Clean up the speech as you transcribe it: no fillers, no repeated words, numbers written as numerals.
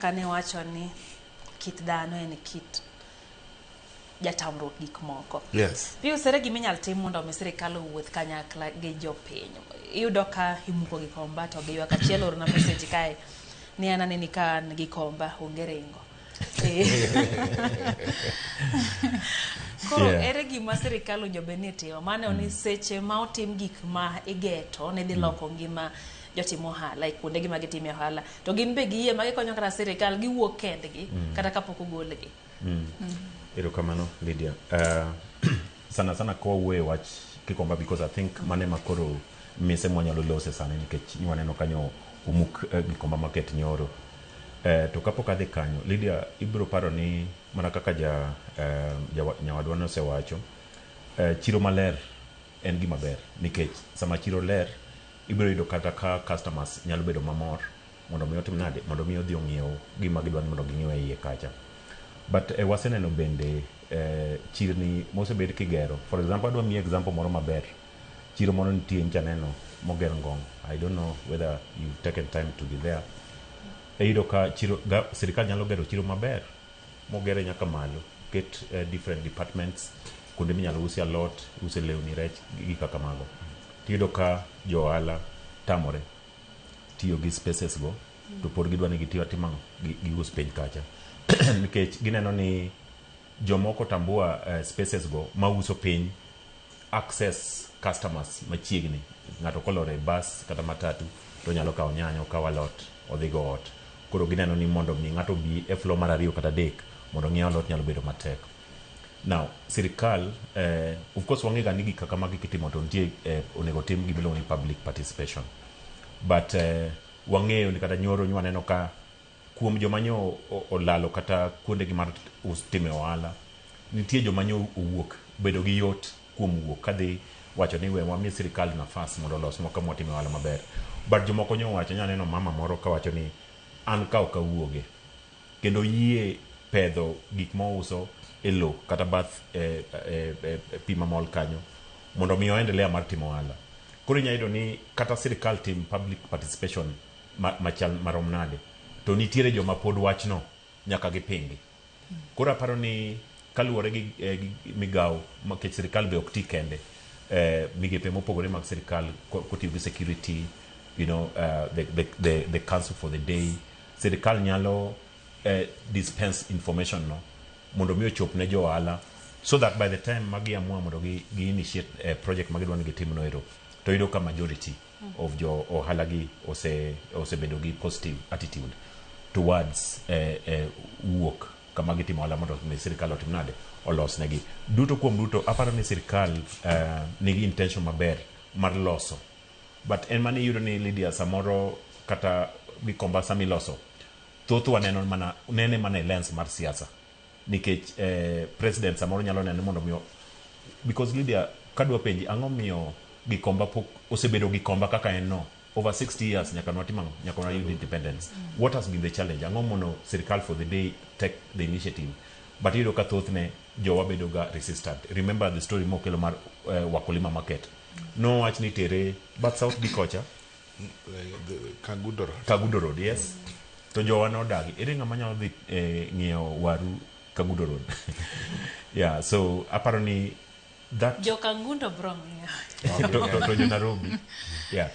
Kane wacho ni kit dhano en kit jatamruok gik moko. Pius, ere gima inyalo tim mondo mi sirikal owuoth kanyakla gi jopiny? Iyudo ka imuko Gikomba to giywak. Achiel orona message kae ni an aneni ka an Gikomba onge ringo. Koro ere gima sirikal owinjo bed ni timo? Mano ni seche ma otim gik ma igeto ne dhi loko ngima jotim ohala e kuondegi ma gitime ohala, to gin be giyie ma gikonyo kata sirikal giwuok kendgi kata kapok ogolgi. Erokamano, Lydia. Sana sana ka wawuoyo e wach Gikomba, because I think mano ema koro mise mwanyalo lose sani, nikech nwaneno kanyo omuk Gikomba market nyoro. To kapok adhi kanyo, Lydia, ibiro paro ni mana kaka ja, ja nyawadwa nosewacho, chiro maler en gima ber, nikech sama chiro ler ibiro yudo kata ka customers nyalo bedo mamor mondo mi otim nade, mondo mi odhi ong'iew gima gidwa ni mondo ging'iew e iye kacha. But waseneno bende chirni mosebed kigero. For example, adwa miyi example moro maber. Chiro moro nitie ncha neno moger Ngong. I don't know whether you've taken time to be there. Iyudo ka chiro ga, sirikal nyalo gero chiro maber mogere nyaka malo, ket different departments, kuonde minyalo usie alot, use lewni, rech gi kaka mago. Tiyudo ka jo ohala tamore tiyo gi spaces go, to pod gidwa ni gitiyo atima ang'o, gius piny kacha, nikech gineno ni jomoko tambua spaces go mauso piny access customers machiegni. Ng'ato kolor e bus kata matatu to onyalo kawo nyanya, okaw alot, odhi go ot. Koro gineno ni mondo mi ng'ato obi e floor mar ariyo kata adek mondo ong'iew alot nyalo bedo matek. Now, sirikal, of course wang'e ga ni gik kaka magi kitimo to nitie onego tim gima iluongo ni public participation. But wang'eyo ni kata nyoro nwaneno ka kuom joma nyo olalo kata kuondegi mar time ohala, nitie joma nyo owuok bedo gi yot kuom wuok kadhi wacho ni we wami sirikal nafas mondo olosnwa kama watime ohala maber. But jomoko nyo owacho, nya neno mama moro kawacho ni an ka ok awuoge, kendo yie pedho gik mouso e lo kata bath pi mamol kanyo mondo mi oendelea mar timo ohala. Koro inya yudo ni kata sirikal tim public participation machal marom nade, to nitiere joma pod wachno nyaka gipingi. Koro aparo ni kaluwore gi migawo, nikech sirikal be ok ti kende, migepe mopogore mag sirikal kotiyo gi security, the council for the day, sirikal nyalo dispense information no mondo mi ochop ne jo ohala, so that by the time ma giamua mondo gi initiate project ma gidwa ni gitim no ero, to yudo ka majority of jo ohala gi osebedo gi positive attitude towards wuok kama gitimo ohala mondo mi sirikal otim nade, olosnegi. Duto kuom duto, aparo ni sirikal nigi intention maber mar loso, but en mani iyudo ni, Lydia, samoro kata Gikomba sama iloso, thothwa neno mana nene mana e lens mar siasa, nikech president samoro nyalo neno mondo mi, because Lydia, kadwa penji, ang'o miyo Gikomba pok osebedo Gikomba kaka en no over 60 years nyaka nwatim ang'o, nyaka nwayud independence? What has been the challenge? Ang'o mono sirikal for the day take the initiative, but iyudo ka thothne jowa bedo ga resistant? Remember the story mokelo mar Wakulima Market, nowach ni tere but South B kocha. Kangundo Road. Kangundo Road, yes. To jowa nodagi. Ere ng'ama nyalo dhi ng'iewo waru Kangundo Road? Yeah, so aparo ni that Jo Kangundo bro ng'iewo. To jo Nairobi, yeah.